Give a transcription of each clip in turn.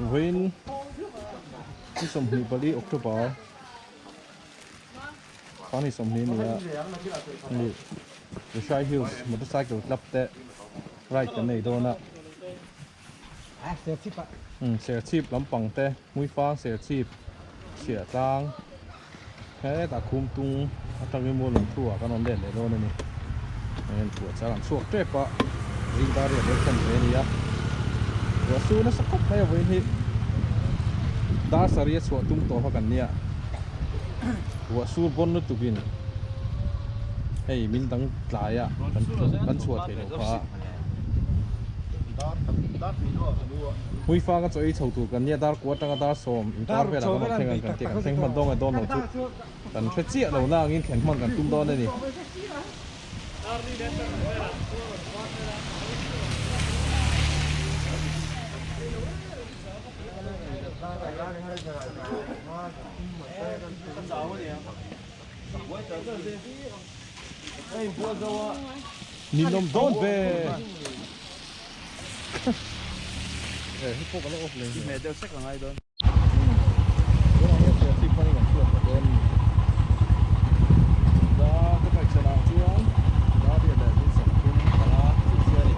Vawiin ni 24 October Sangni 20 a ni a, ni Lushai Hills Motorcycle Club te ride kan nei dawn a. Serchhip lampang te Hmuifang Serchhip Chhiahtlang hetah Khumtung atangin Mualung thu ah kan rawn let leh dawn a ni. Heng puahchah an chhuak tep a, zing dar riat reng khan ve a ni a. Ruah su nasa khawp mai a vawiin hi dar sarih a chhuah tum tawh kha kan nia. Ruah sur bawn lutukin hei min dang tlai a kan chhuah theih loh kha a. Hmuifang a chaw ei chho tur kan nia dar kua atanga dar sawm inkar velah kan rawn thleng ang kan tia kan thleng hman dawn nge dawn lo chu kan hre chiah lo na angin thlen hman kan tum dawn a ni. Ninawm dawn ve. Eh, hi pawh ka la off leh. Hmeh deuh sek a ngai dawn. Tunah hian Serchhip hmangin kan chhuak ta dawn a ni. Da ka bike chhanah chuan dar riat leh min 35 chiah chiah a ni.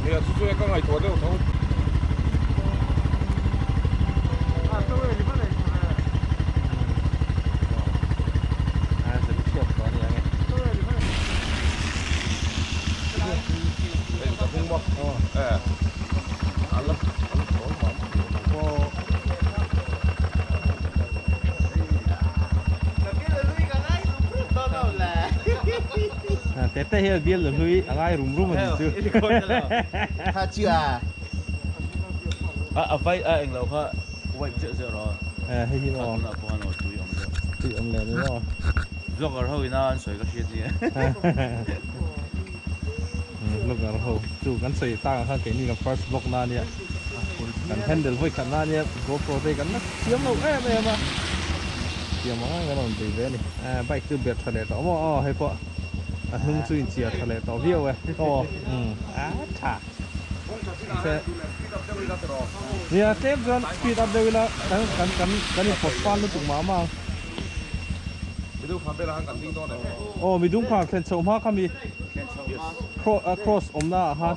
Nia chu chu e ka ngaihtuah deuh tho. Hei ka hung bawk. E a la a la thawl mah mah. Tete hian bial la hlui a ngai rum rum a ni chu. Tha chiah a. A a vai a englo kha wipe zeuh zeuh rawh a. Hei hi maw. Tunah pawh an aw tui awm deuh. Tui awm leh ni maw. Vlogger ho ina an sawi ka hriat nia. Vlogger ho chu kan sawi tak ang khan keini kan first vlog na ania. Kan handle vawi khat na ania GoPro te kan la thiam lo em em a. Thiam ang ang kan rawn bei ve a ni. Bike chu ber tha leh tawh maw aw hei pawh a hnung chu inchhiar tha leh tawh viau e aw umm a tha. Nia tlem chuan speed up deuh ila kan kan kan kan inpawt fal lutuk mah mah ang. Aw midungkhar thlen chhoh hma kha mi cross awmna ah khan.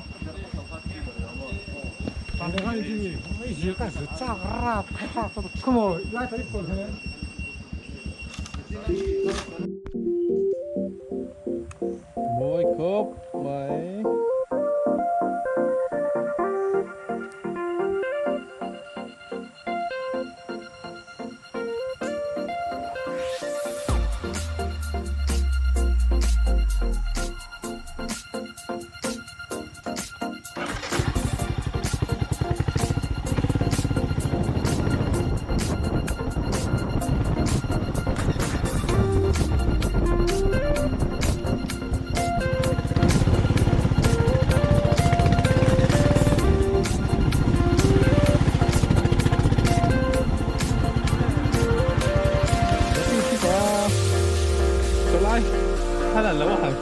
Mawi khawp mai.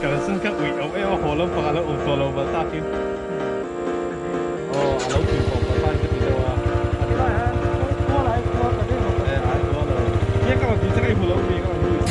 Kalsan kha uih awm em a haw lampang a lo awm tawh lo va takin aw a lo tui tawh pa tan ka ti deuh a e ai kual lo he ka rawn tih che ka i hmu lo mi ka rawn lut.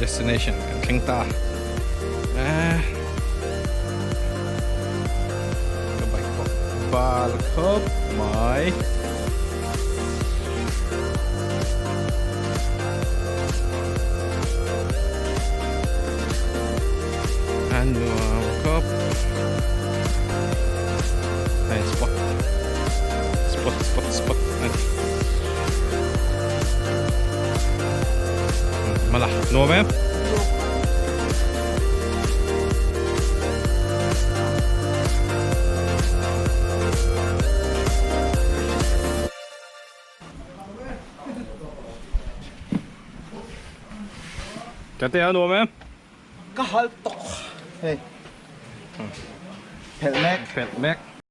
Destination kan thleng ta eh ka bike pawh bal khawp mai. A nuam khawp hei spot spot spot spot a ni mala nuam em. Tate a nuam em? Ka hal tawk. Hei. Phelh mek. Phelh mek.